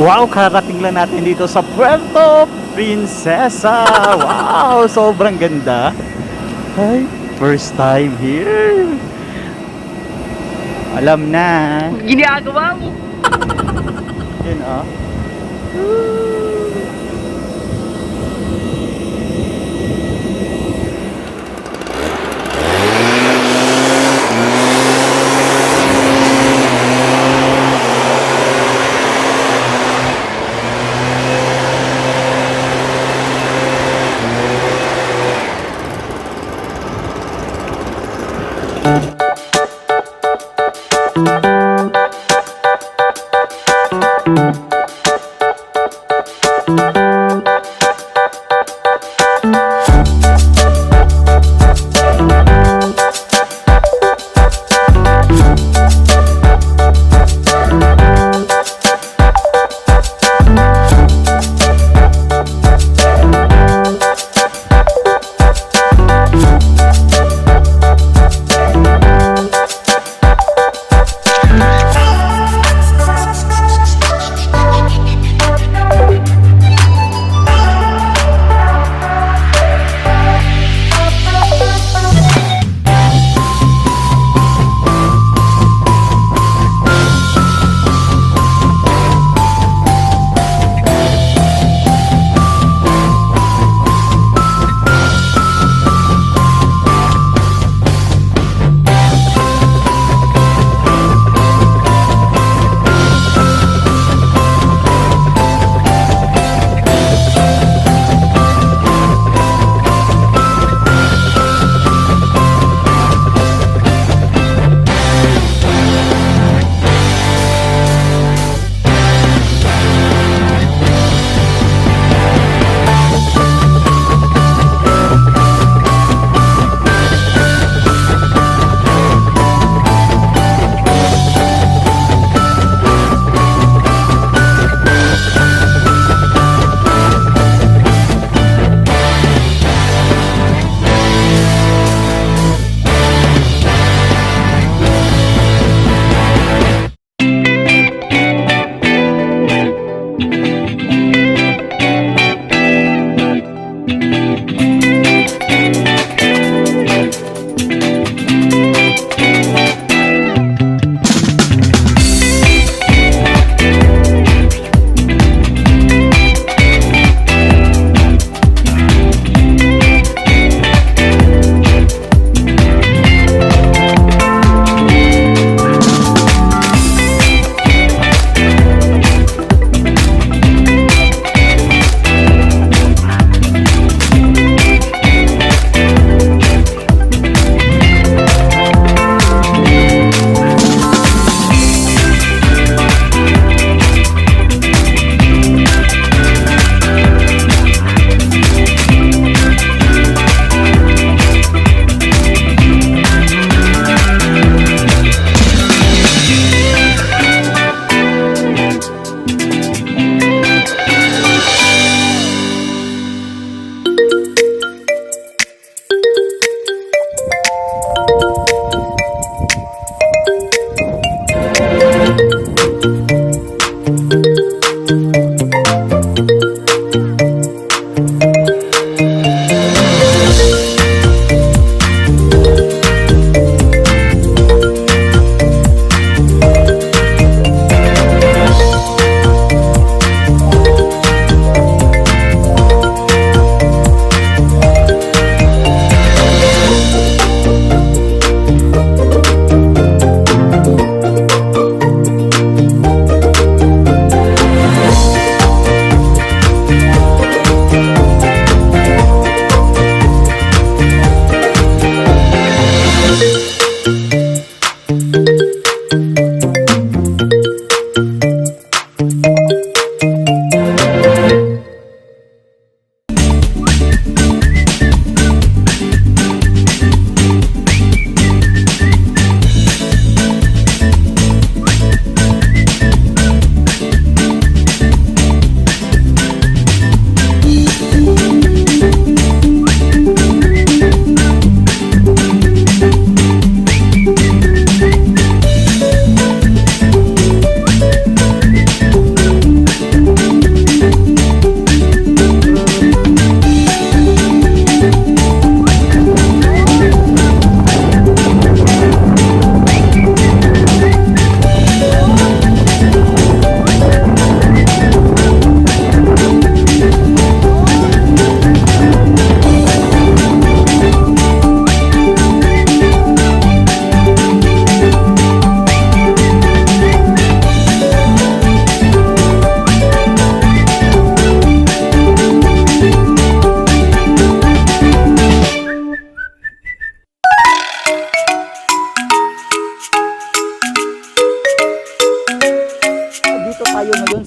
Wow, karating lang natin dito sa Puerto Princesa. Wow, sobrang ganda. Ay, first time here. Alam na. Ginagawa mo. Yun oh.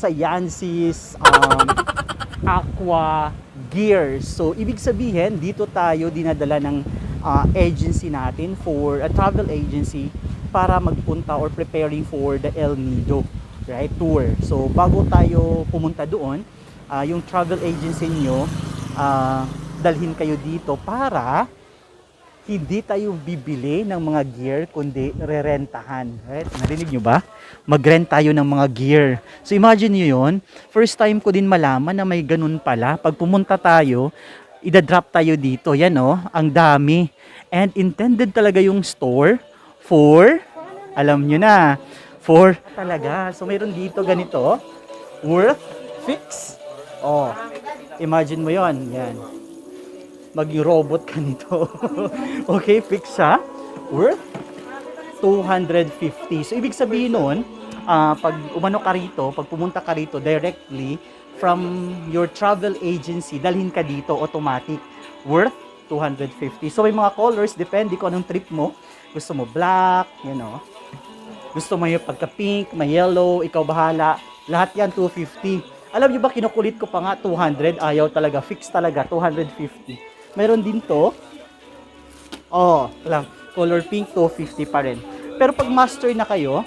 sa Yancy's Aqua Gears. So, ibig sabihin, dito tayo dinadala ng agency natin for a travel agency para magpunta or preparing for the El Nido, right, tour. So, bago tayo pumunta doon, yung travel agency nyo, dalhin kayo dito para hindi tayo bibili ng mga gear kundi rerentahan. Right? Narinig nyo ba? Mag-rent tayo ng mga gear. So imagine nyo yun, first time ko din malaman na may ganun pala. Pag pumunta tayo, idadrop tayo dito. Yan o, ang dami. And intended talaga yung store for, alam nyo na, for talaga. So mayroon dito ganito, worth, fix. Oh, imagine mo yon, yan. Maging robot ka nito. Okay, fix siya. Worth 250. So, ibig sabihin nun, pag umano ka rito, pag pumunta ka rito directly from your travel agency, dalhin ka dito, automatic. Worth 250. So, may mga colors, depende kung anong trip mo. Gusto mo black, you know. Gusto mo yung pagka-pink, may yellow, ikaw bahala. Lahat yan, 250. Alam niyo ba, kinukulit ko pa nga, 200. Ayaw talaga, fix talaga, 250. Meron din to. Oh, lang. Color pink, 250 pa rin. Pero pag master na kayo,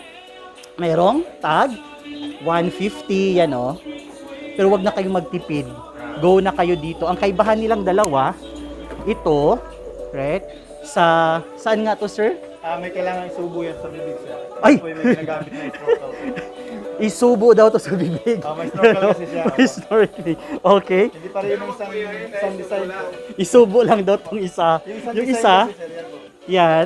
merong tag, 150, yan oh. Pero wag na kayong magtipid. Go na kayo dito. Ang kaibahan nilang dalawa, ito, right? Saan nga to, sir? May kailangan isubo yan sa bibig, sir. Ay! May ginagamit na snorkel. Isubo daw to sa bibig. May snorkel kasi siya. May snorkeling. Okay. Hindi pa rin yung isang design po. Isubo lang daw tong isa. Yung isa, Kasi, sir, yan po. yan.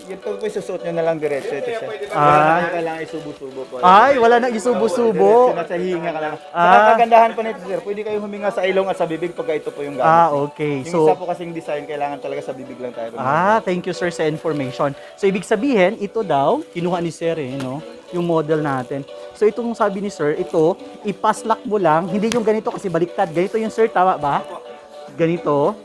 Yung po isusuot nyo na lang diretso. Ito siya. Ah. Kailangan isubo-subo po. Ay, wala nang isubo-subo. Diretso na sa hihinga ka lang. Ah. Saka kagandahan pa nito, sir. Pwede kayo huminga sa ilong at sa bibig pagka ito po yung gamit. Ah, okay. Yung So, isa po kasing design, kailangan talaga sa bibig lang tayo. thank you sir sa information. So, ibig sabihin, ito daw, kinuha ni sir no? Yung model natin. So, itong sabi ni sir, ito, ipaslak mo lang. Hindi yung ganito kasi baliktad. Ganito yung sir, tama ba? Ganito.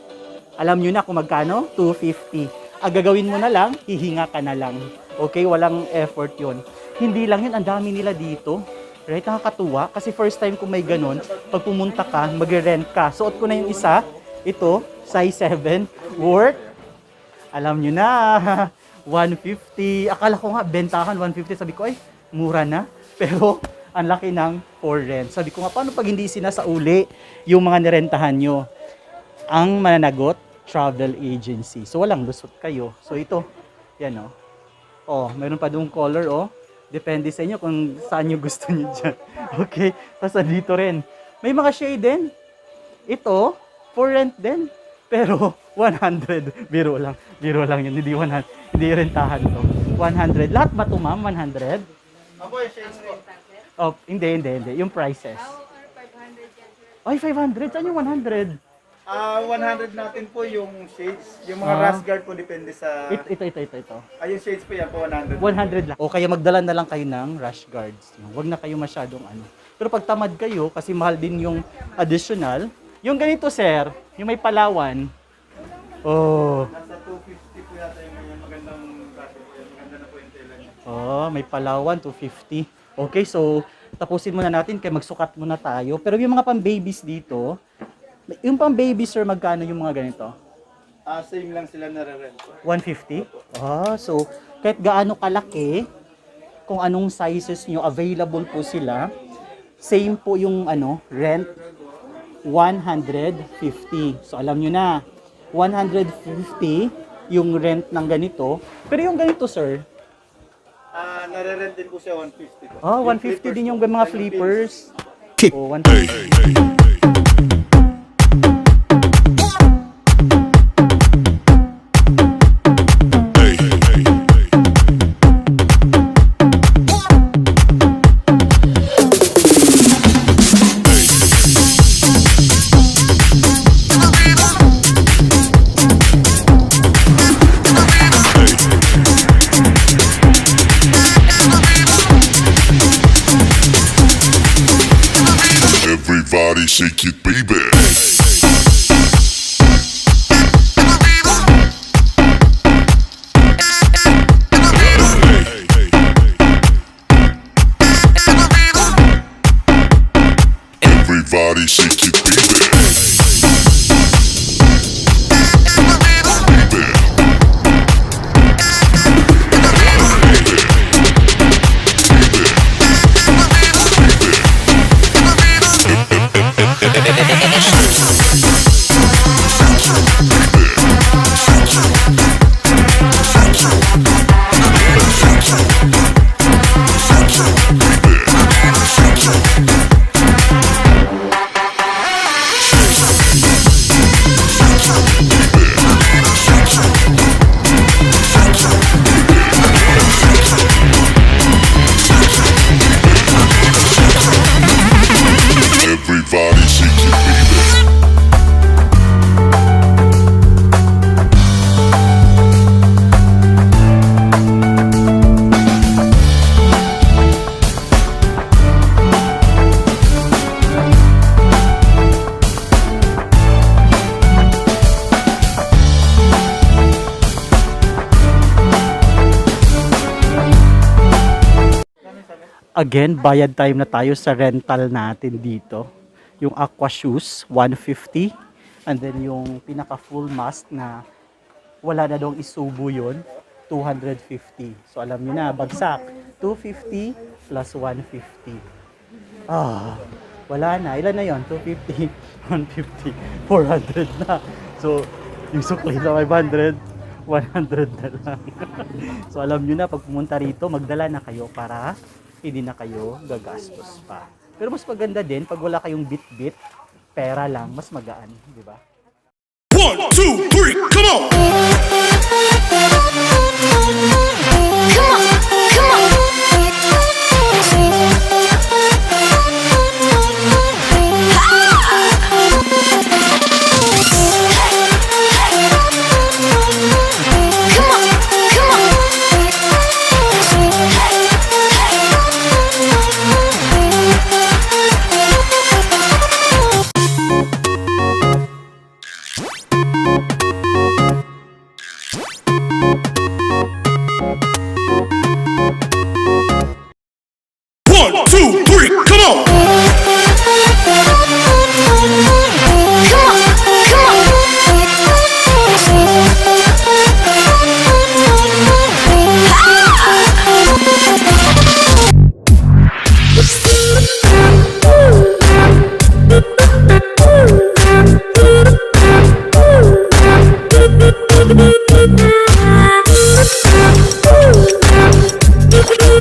Alam nyo na kung magkano? 250. Ang gagawin mo na lang, hihinga ka na lang. Okay? Walang effort yon. Hindi lang yun, ang dami nila dito. Right? Nakakatuwa. Kasi first time kung may ganun, pag pumunta ka, mag-rent ka. Suot ko na yung isa. Ito, size 7. Worth, alam nyo na, 150. Akala ko nga, bentahan 150. Sabi ko, ay, mura na. Pero, ang laki ng for rent. Sabi ko nga, paano pag hindi sinasauli yung mga nirentahan nyo? Ang mananagot, travel agency. So, walang lusot kayo. So, ito, yan o. Oh, mayroon pa doong color, oh. Depende sa inyo kung saan nyo gusto nyo dyan. Okay? Tapos, dito rin. May mga shade din. Ito, for rent din. Pero, 100. Biro lang yun. Hindi 100. Hindi rentahan to. 100. Lahat ba ito, ma'am? 100? Ako yung shades po. Oh, hindi. Yung prices. Ay, 500. Saan yung 100? 100 natin po yung shades. Yung mga rash guard po depende sa... Ito. yung shades po yan po 100. 100 lang. O kaya magdala na lang kayo ng rash guards. Huwag na kayo masyadong ano. Pero pag tamad kayo, kasi mahal din yung additional. Yung ganito, sir, yung may Palawan. Oh. Nasa 250 po yata yung magandang bracket po yan. Maganda na po yung tela niya. Oh, may Palawan, 250. Okay, so tapusin muna natin kaya magsukat muna tayo. Pero yung mga pang-babies dito, yung pang-baby, sir, magkano yung mga ganito? Same lang sila nare-rent po. 150? So kahit gaano kalaki, kung anong sizes nyo, available po sila. Same po yung rent, 150. So alam nyo na, 150 yung rent ng ganito. Pero yung ganito, sir, Nare-rent din po siya 150 po. oh, 150 din yung mga flippers. Oh, 150. Everybody Everybody shake your baby. Again, bayad time na tayo sa rental natin dito. Yung aqua shoes, 150. And then yung pinaka full mask na wala na dong isubo yun, 250. So alam niyo na, bagsak. 250 plus 150. Wala na. Ilan na yon? 250, 150, 400 na. So, yung sukli na 500, 100 na lang. So alam niyo na, pag pumunta rito, magdala na kayo para hindi na kayo gagastos pa. Pero mas maganda din pag wala kayong bit-bit, pera lang, mas magaan, di ba? 1, 2, 3, come on!